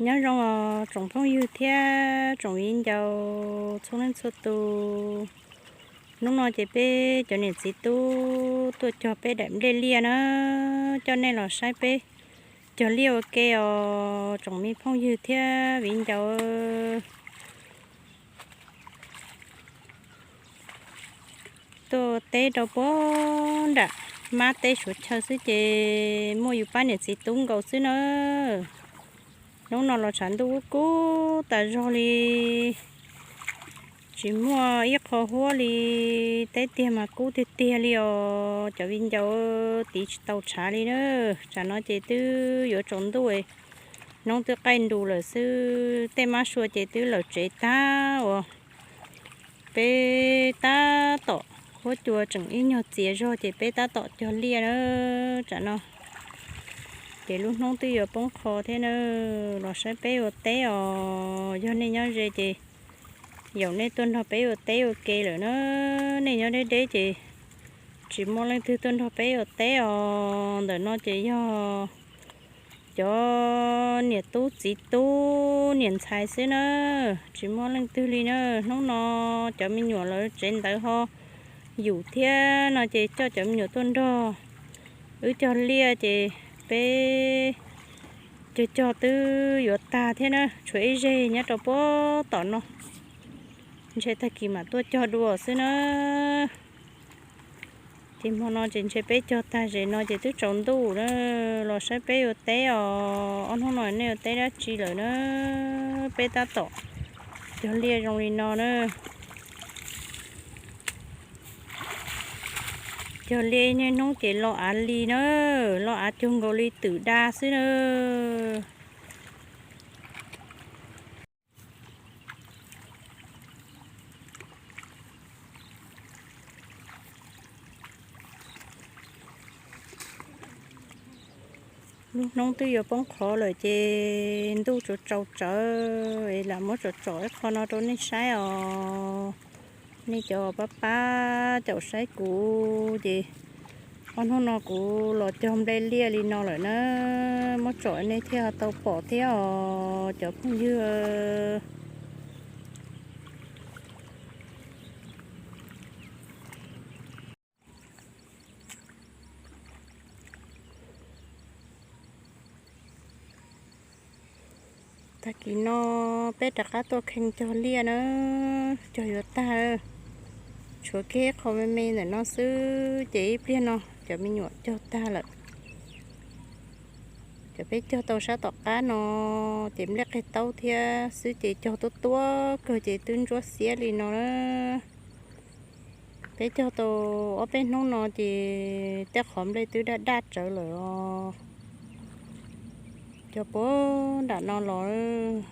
Nyob zoo os tsoom phooj ywg thiab tsoom viv ncaus txhua leej txhua tus. Hnub no ces peb cov niam txiv tub tuaj cog peb daim nplej liaj na, coj nej los saib peb cog liaj ua ke os tsoom me phooj ywg thiab viv ncaus. Tuaj teb rau puag nram mab teb Suav chaw xwb ces muaj yus pab niam txiv tub nkaus xwb na. Hnub no los tshav ntuj kub kub tas zog li, tsis muaj ib qho huab li, teb tiag mas kub tiag tiag li os. Cov viv ncaus tiv tsis tau tshav li na. Tsam no ces twb yuav tsaus ntuj, hnub twb qaij nrus lawm xwb, tej mab sua ces twb lawm tsev tag uas peb tab tom huab cua tseem ib nyuag txias zog ces peb tab tom cog liaj na. Tsam no ces lub hnub twb yuav poob qho thiab na. Los saib peb ua teb os, yog nej nyob ze ces yaum nej tuaj nrog peb ua teb ua ke lawm na. Nej nyob deb deb ces tsis muaj leej twg tuaj nrog peb ua teb os. Ntawm no ces yog cov niam tub txiv tub niam ntxhais xwb na, tsis muaj leej twg li na. Hnub no cov me nyuam lawv tsev ntawd ho yus thiab no ces coj cov me nyuam tuaj nrog wb cog liaj ces peb cog cog twb yuav tag thiab na, tshuav ib zeg nyob rau puag tom no, ntshe tag kis mam tuaj cog dua xwb na. Ces hmo no ces ntshe peb cog tag zem no ces twb tsaus ntuj na. Los saib peb ua teb os, ob hnub no nej ua teb dab tsi lawm na? Peb tab tom cog liaj zoo li no na. Cog liaj niaj hnub ces lo av li na, lo av cuag nkaus li twm da xwb na. Lub hnub twb yuav poob qho lawm ces ntuj tsuas tsaus tsawv es lam muab tsom tsom ib qho no rau nej saib os. Nej cov pab pab caum saib kuv ces ob hnub no kuv los cog nplej liaj li no lawm na, muab tsom nej thiaj tau pom thiab os cov phooj ywg. Tag kis no peb rov qab tuaj kheej cog liaj na, cog yuav tag, tshuav kiag qho me me ntawm no xwb ces ib pliag no cov me nyuam cog tag lawm. Cov peb cog tau sab tom qab no ces nplej qig taub thiab xwb ces cog tuab tuab kawg ces twb ntsuab xiab li no na. Peb cog tau ob peb hnub no ces tej qhov nplej twb daj daj tsawv lawm os. Cog puag nram no los.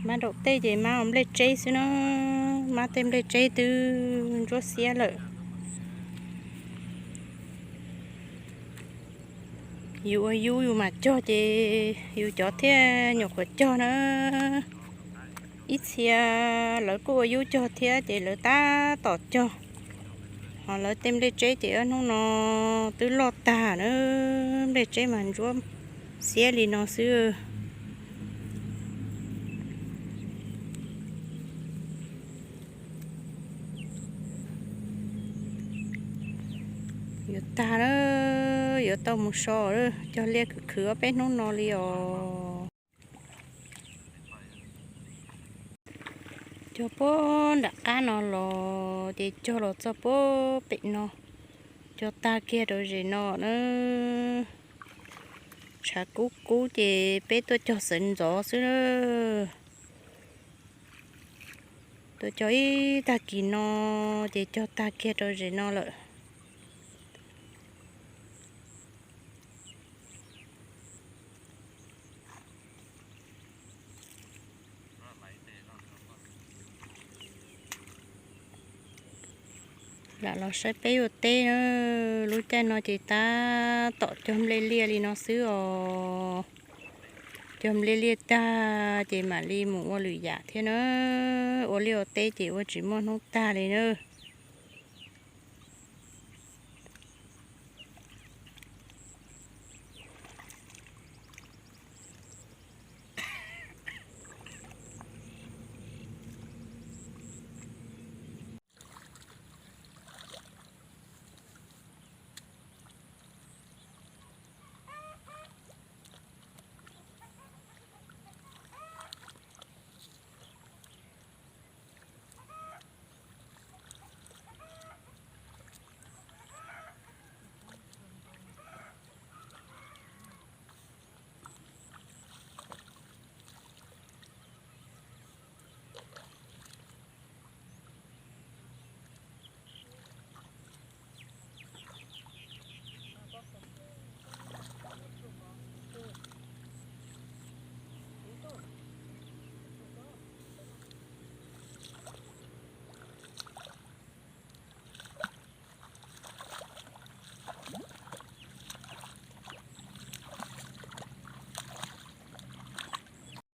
Mab nraum tej ces mab ua nplej tseb xwb na, mab tej nplej tseb twb ntsuab xiab lawm. Yus ua yub yus mam cog ces yus cov thiaj nyuam qhuav cog na. Ib txhia lawv kuj ua yub cog thiab ces lawv tab tom cog, ho lawv tej nplej tseb ces ob hnub no twb loj tag na, nplej tseb mas ntsuab xiab li no xwb. Yuav tag na, yuav tau mus so, cog liaj khwv khwv ob peb hnub no li os. Cog puag nram qab no los ces cog los txog puag pem no, cog tag kiag rau zem no na. Tshav kub kub ces peb tuaj cog sawv ntxov xwb na. Tuaj cog ib tag kis no ces cog tag kiag rau zem no lawm. Lam los saib peb ua teb na, lub caij no ces tab tom cog nplej liaj li no xwb os. Cog nplej liaj tag ces mam li mus ua lwm yam thiab na. Ua liaj ua teb ces ua tsis muaj hnub tag li na.